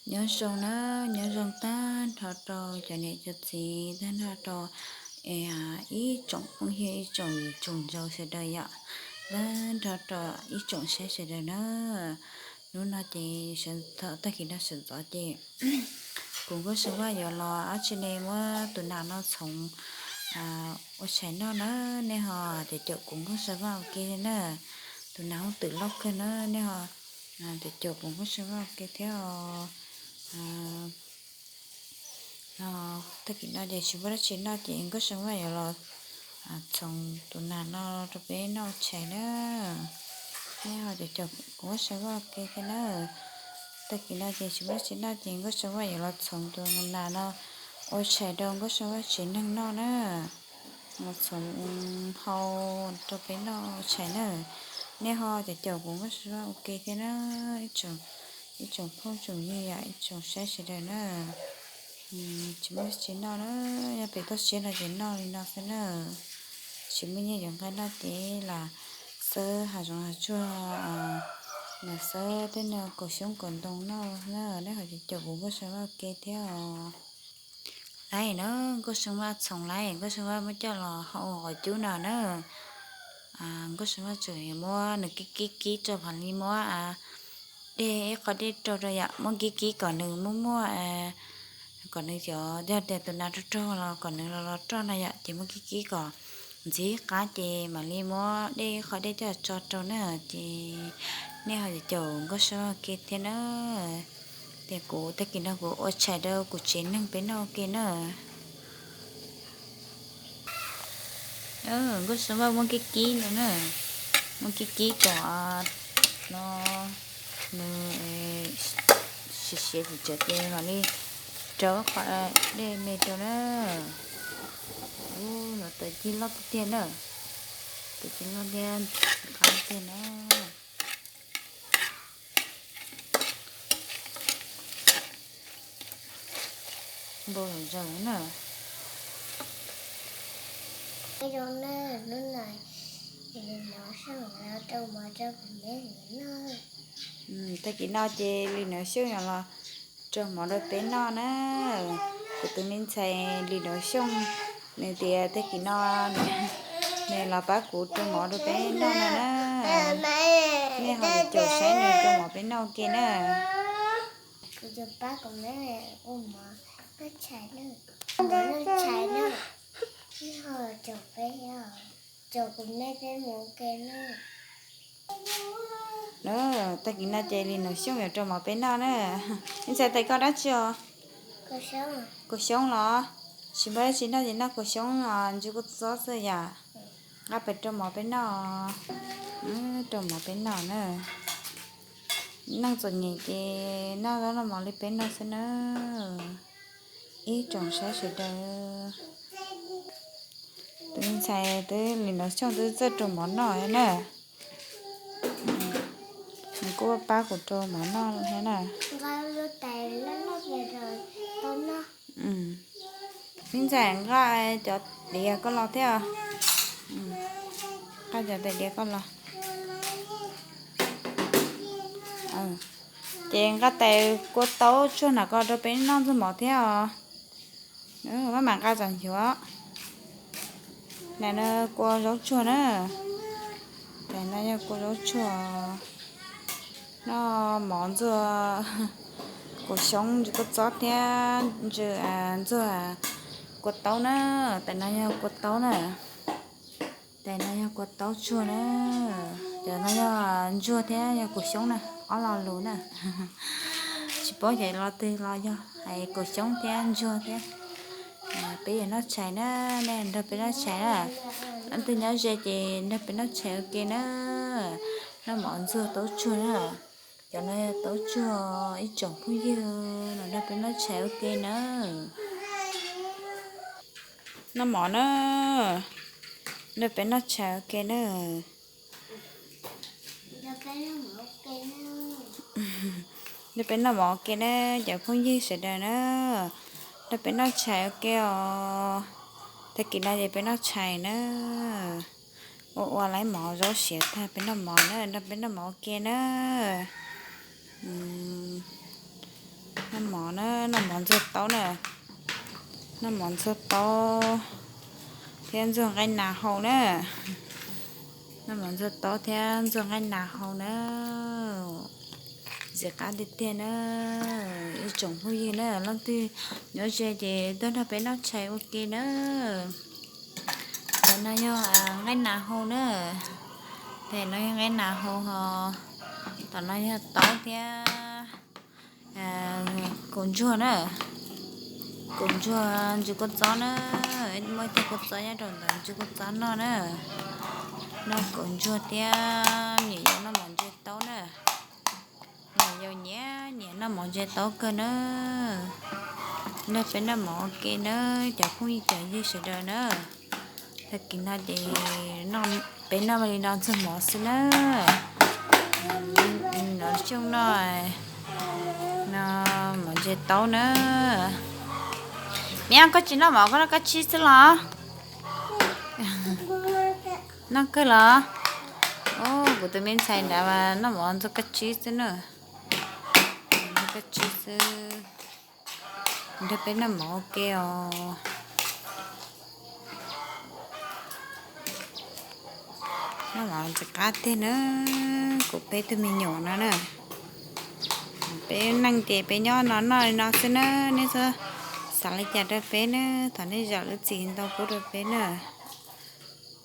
Nyob zoo na, nyob zoo tag nrho rau cov niam cov txiv, tag nrho rau ib tsoom phooj ywg, ib tsoom tsoom ntxawm sawv daws yom, tag nrho rau ib tsoom saib sawv daws na. Hnub no ces sawv, tag kis no sawv ntxov ces kuv Nkauj See Vaj yuav los dab tsi ne, muab tus nas no txhoov ua tshais noj na. Nej ho caum caum kuv Nkauj See Vaj ua ke na. Tus nas hooj twm loj kawg na, nej ho caum caum kuv Nkauj See Vaj ua ke thiab os. Tag kis no ces tsis muaj dab tsi noj ces Nkauj See Vaj yuav los txhoov tus nas no rau peb noj ua tshais na. Nej ho caum caum kuv Nkauj See Vaj ua ke thiab na. Tag kis no ces tsis muaj dab tsi noj ces Nkauj See Vaj yuav los txhoov tus nas no ua tshais rau Nkauj See Vaj tsev neeg noj na. Los txhoov hau rau peb noj ua tshais na. Nej ho caum caum kuv Nkauj See Vaj ua ke thiab na, ib tsoom phooj tsoom ywg, ib tsoom saib sawv daws na. Tsis muaj dab tsi noj na, nyob pem toj siab no ces noj li no xwb na. Tsis muaj nyiaj yuav nqa noj ces lam xawb hav zoov hav tsuag, lam xawb tej no kaum xyoob kaum ntoo noj na. Nej ho caum caum kuv Nkauj See Vaj ua ke thiab os. Laiv na, Nkauj See Vaj txhoov laiv, Nkauj See Vaj muab coj los hau qhov cub no na. Nkauj See Vaj tseem muab nws kib kib kib rau mam li muab dej, ib qho dej rau rau yom, muab kib kib kom nws muaj muaj, kom nws cov, yog tias tus nas rog rog los kom nws los los roj no yom, ces muab kib kib kom ntxim qab ces mam li muab dej, ib qho dej coj tso rau na. Ces nej ho caum caum Nkauj See Vaj ua ke thiab na. Tias kuv tag kis no kuv ua tshais rau kuv tsev neeg peb noj ua ke na. Nkauj See Vaj muab kib kib no na, muab kib kib kom no nws siav siav tsis tsawv ces mam li rau qhov dej me rau na. Ub, no tawm cig loj tiag tiag na, tawm cig loj tiag, qab tiag na. Npau zaws na. Tag kis no ces Lis Nov Xyooj yuav los rau mov rau peb noj na. Kuv tus me ntxhais Lis Nov Xyooj, nws tias tag kis no nws los pab kuv rau mov rau peb noj no na. Nej ho caum saib nws rau mov peb noj ua ke na. Kuv yuav pab kuv me ua mov, noj tshais, noj tshais na. Nej ho caum peb, caum kuv me peb mus ua ke na. Tag kis no ces Lis Nov Xyooj yuav rau mov peb noj na. Me ntxhais, tais koj dab tsi os? Kaus xyoob los? Tsis muaj dab tsi noj ces noj kaus xyoob os, ntsw kua txob xwb yom. Nqa pais rau mov peb noj. Rau mov peb noj na. Neej txom nyem ces noj zaub noj mov li peb noj xwb na. Ib tsoom saib sawv daws, tus me ntxhais twb Lis Nov Xyooj twb txawj rau mov noj thiab na. Nws kuj pab kuv rau mov noj thiab na. Me ntxhais, nqa cov diav koj los thiab. Nqa cov tais diav koj los. Ces nqa tais kua taub tsuag na koj rau peb noj ntxuag mov thiab os. Maj mam nqa txom nyuav. Tais no kua zaub tsuag na. Tais no yog kua zaub tsuag. Noj mov ntxuag kaus xyoob, ntsw kua txob thiab ntsw, ntxuag kua taub na. Tais no yog kua taub na. Tais no yog kua taub tsuag na. Cov no yog ntsuag thiab yog kaus xyoob na, ob lo lus na. Tsis paub ces lo twg los yog hais kaus xyoob thiab ntsuag thiab. Peb yuav noj tshais na, nej nrog peb noj tshais na. Leej twg nyob ze ces nrog peb noj tshais ua ke na. Noj mov ntxuag taub tsuag na. Cov no yog taub tsuag, ib tsoom phooj ywg los nrog peb noj tshais ua ke na. Noj mov na, nrog peb noj tshais ua ke na. Nrog peb noj mov ua ke na, cov phooj ywg sawv daws na. Nrog peb noj tshais ua ke os. Tag kis no ces peb noj tshais na. Ua ua laib mov zaub siav tag peb noj mov na, nrog peb noj mov ua ke na. Mov na, noj mov ntxuag taub na, noj mov ntxuag taub thiab ntxuag nqaij nas hau na, noj mov ntxuag taub thiab ntxuag nqaij nas hau na. Ntxim qab tiag tiag na. Ib tsoom phooj ywg na, leej twg nyob ze ces tuaj nrog peb noj tshais ua ke na. Tom no yog nqaij nas hau na, tom no yog nqaij nas hau ho, tom no yog taub thiab kaus ntsuag na, kaus ntsuag ntsis kua txob na, muaj ib tug kua txob nyob rau ntawd ntsis kua txob noj na, noj kaus ntsuag thiab niam yau noj mov ntse taub na. Niam yau nyiam nyiam noj mov ntse taub kawg na. Nrog peb noj mov ua ke na, cov phooj ywg cov ywg sawv daws na. Tag kis no ces peb noj li no ntxuag mov xwb na. Nov xyooj noj no mov ntse taub na. Miam, koj tsis noj mov, koj noj kab tsib xwb los? Noj kawg los? Kuv tus me ntxhais nrad mas noj mov ntxuag kab tsib xwb na. Ntxuag kab tsib xwb. Nrog peb noj mov ua ke os. Noj mov ntxim qab tiag na, kuv peb tug me nyuam no na. Peb neej ces peb nyob no noj li no xwb na, nej xav li cas rau peb na, thov nej zam lub txim ntau pub rau peb na.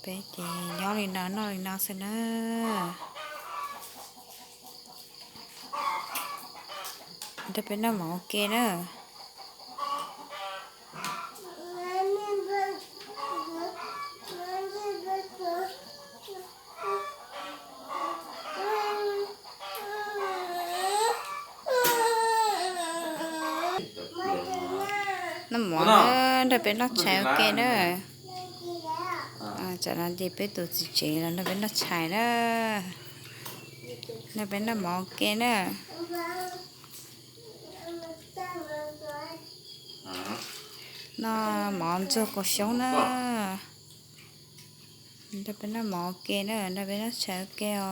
Peb ces nyob li no noj li no xwb na. Nrog peb noj mov ua ke na. Noj mov na, nrog peb noj tshais ua ke na. Tsam no ces peb tus txiv tsev los nrog peb noj tshais na. Nrog peb noj mov ua ke na. Noj mov ntxuag kaus xyoob na. Nrog peb noj mov ua ke na, nrog peb noj tshais ua ke os.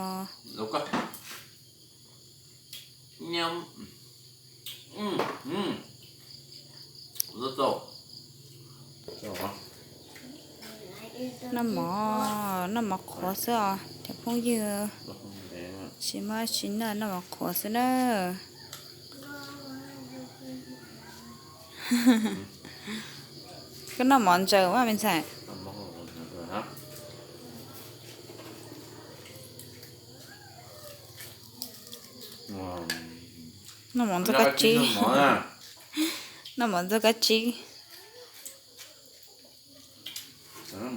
Noj mov, noj mov qhuav xwb os cov phooj ywg, tsis muaj tsis noj, noj mov qhuav xwb na. Koj noj mov ntsaws ua me ntxhais. Noj mov ntxuag kab tsib. Noj mov ntxuag kab tsib. Noj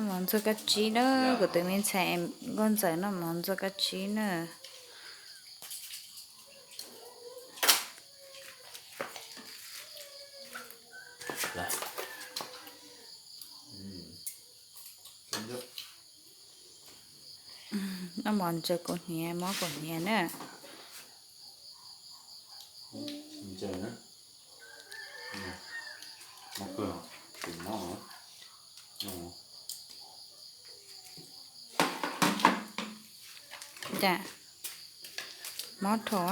mov ntxuag kab tsib na, kuv tus me ntxhais Nkauj Ntxawm noj mov ntxuag kab tsib na. Noj mov ntsaws kaus hniav, mob kaus hniav na. Mob dhau.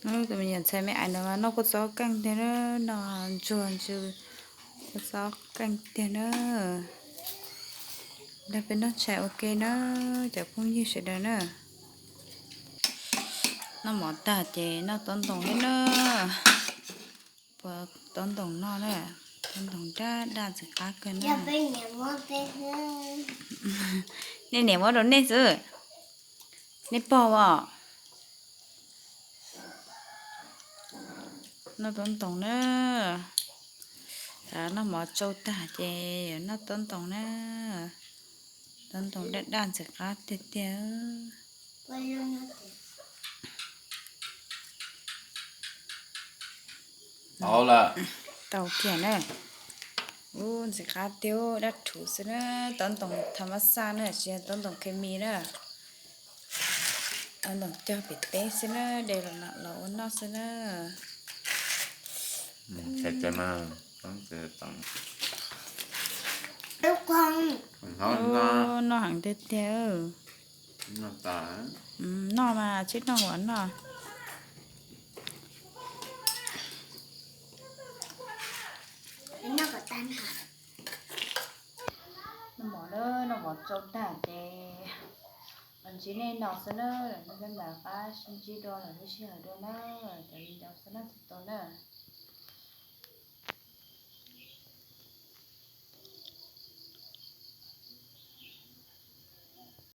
Tus me nyuam ntxhais me ais no mas noj kua txob keej tiag na, noj ntsuag ntsw kua txob keej tiag na. Nrog peb noj tshais ua ke na, cov phooj ywg sawv daws na. Noj mov tag ces noj tob ntoos thiab na. Puas tob ntoos noj na, tob ntoos daj daj ntxim qab kawg na. Nej niam muab rau nej xwb, nej pog os. Noj tob ntoos na. Noj mov tsau tag ces yuav noj tob ntoos na. Tob ntoos daj daj ntxim qab tiag tiag. Tau lawm. Tau kiag na. Ub, ntxim qab tiag, dab rhuv xwb na, taub ntoo tham mas xaj na, tsis yog taub ntoo khes mis na. Taub ntoo cog pem teb xwb na, de los ua noj xwb na. Noj heev tiag tiag. Noj mas tsis noj ua noj. Noj mov na, noj mov tsau tag ces los ntsib nej no xwb na, nej peb mam rov qab sib ntsib dua lwm lub sij hawm dua na, cov viv ncaus xwb na, txog tus na.